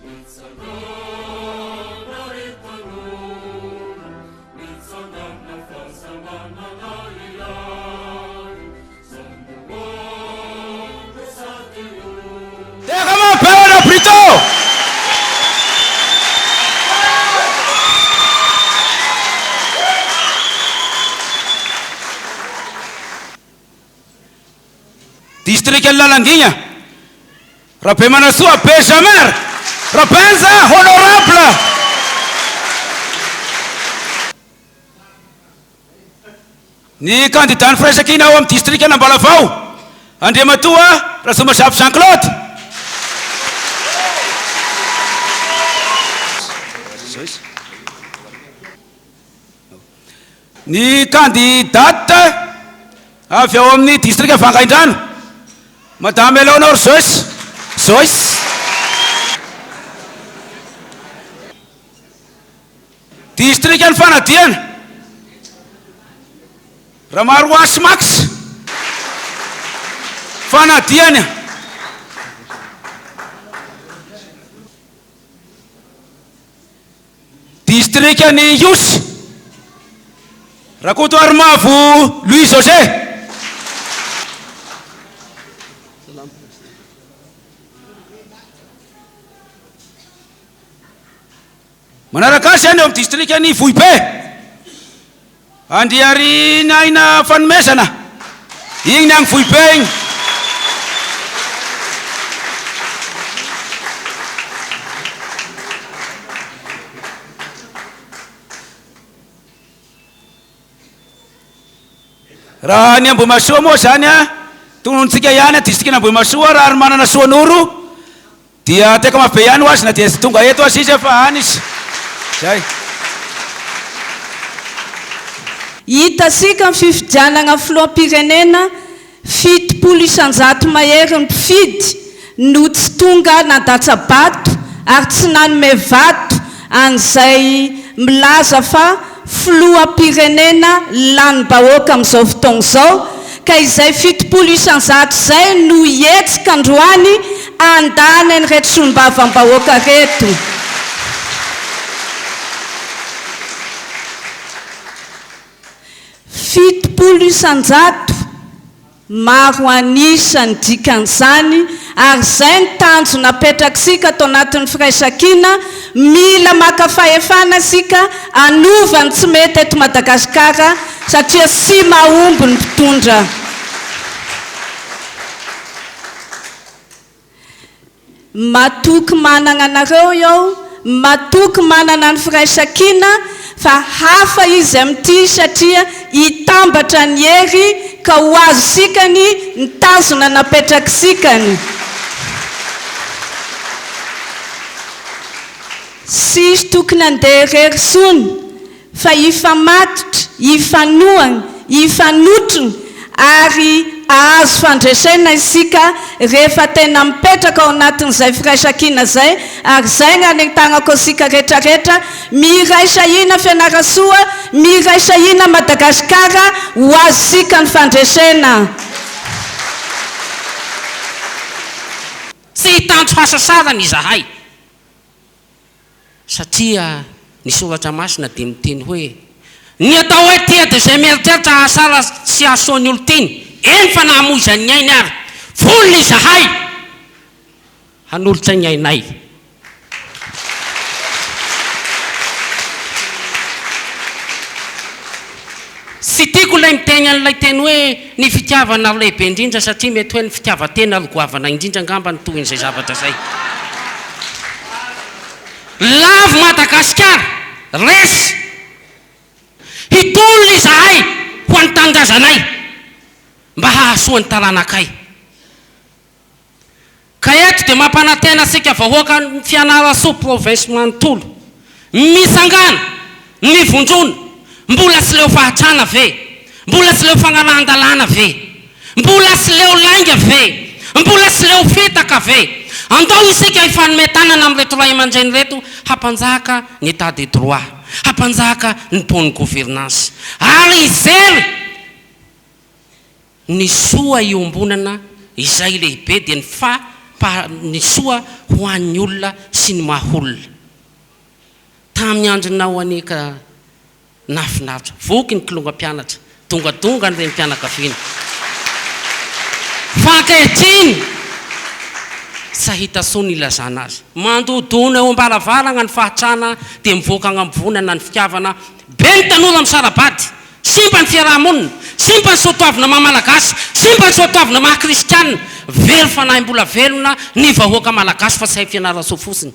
Terra Brito! Distrikan'i Lalangigna, Rabemanantsoa Benjamin Rabenja Honorable. Ny kandidan'ny Firaisankina ao amin'ny distrikan'Ambalavao, Andriamatoa Razomazafy Jean Claude. Ny kandidate avy ao amin'ny distrika Vangaindrano, Madame Eleonore Joyce, Joyce. Distrikan'i Fanadiana, Ramaroasy Max, Fanadiana. Distrikan'i Ihosy, Rakotoarimavo Louis José. Manaraka azy any ao amin'ny distrikan'i Vohibe, Andriarinaina Fanomezana, igny ny agny Vohibe igny. Raha ny Ambohimahasoa moa zany a, tononontsika ihany a, distrikan'Ambohimahasoa, Raharimanana Soanoro, Dia teka mafy be ihany ho azy na dia tsy tonga eto aza izy fa any izy. Zay. Hitasika ny fifidianana filoham-pirenena, 70% mahery ny mpifidy no tsy tonga nandatsa-bato ary tsy nanome vato an'izay milaza fa filoham-pirenena lanim-bahoaka amin'izao fotoana izao ka izay 70% izay no hihetsika androany handany an'ireto solombavambahoaka ireto. 70%. Maro an'isa ny dikan'izany ary izay ny tanjona apetrak'isika ato anatin'ny firaisankina, mila maka fahefana isika hanova ny tsy mety eto Madagasikara satria tsy mahomby ny mpitondra. Matoky managna anareo iaho, matoky manana ny firaisankina fa hafa izy amin'ity satria hitambatra ny hery ka ho azosikany ny tanjona napetrakisikany. Tsisy tokony handeha irery tsony fa hifamatotra, hifanohana, hifanotrona ary hahazo fandresena isika rehefa tena mipetraka ao anatin'izay firaisankina izay ary izay ny anentanako antsika rehetrarehetra, miraisa hina Fianarantsoa, miraisa hina Madagasikara, ho azontsika ny fandresena. Tsy hitanjo hasasarana izahay. Satria ny Soratra Masina dia miteny hoe, Ny atao hoe tia dia izay mieritreritra hahasara sy hahasoa ny olon-tiany, eny fa na hamoizany ny ainy ary. Vonona izahay hanolotra ny ainay. Tsy tiako ilay miteny an'ilay teny hoe ny fitiavana ro lehibe indrindra satria mety hoe ny fitiavan-tena ro goavana indrindra angamba ny tohin'izay zavatra izay. Lavo Madagasikara, resy! Hitolona izahay ho an'ny tanindrazanay mba hahasoa ny taranakay. Ka eto dia mampanantena antsika vahoakan'i Fianarantsoa province manontolo, mitsangàna, mivondrona, mbola tsy leo fahatrana ve? Mbola tsy leo fagnarahan-dalàna ve? Mbola tsy leo lainga ve? Mbola tsy leo fitaka ve? Andao isika hifanome tanana amin'ireto ray aman-dreny ireto hampanjaka ny Etat de droit, hampanjaka ny bonne gouvernance ary hijery ny soa iombonana izay lehibe dia ny fa. pa ny soa ho an'ny olona sy ny maha olona. Tamin'ny andronao anie ka nahafinaritra. Voky ny kilonga mpianatra, dongadonga ny renim-pianakaviana. Fa ankehitriny, tsy hita soa ny ilazana azy. Mandodona eo am-baravaragna ny fahatrana dia mivoaka agnambohonana ny fitiavana. Be ny tanora misara-bady, simba ny fiaraha-monina, simba ny soatoavina maha Malagasy, simba ny soatoavina maha Kristianina. Very fanahy mbola velona ny vahoaka Malagasy fa tsy hay Fianarantsoa fotsiny.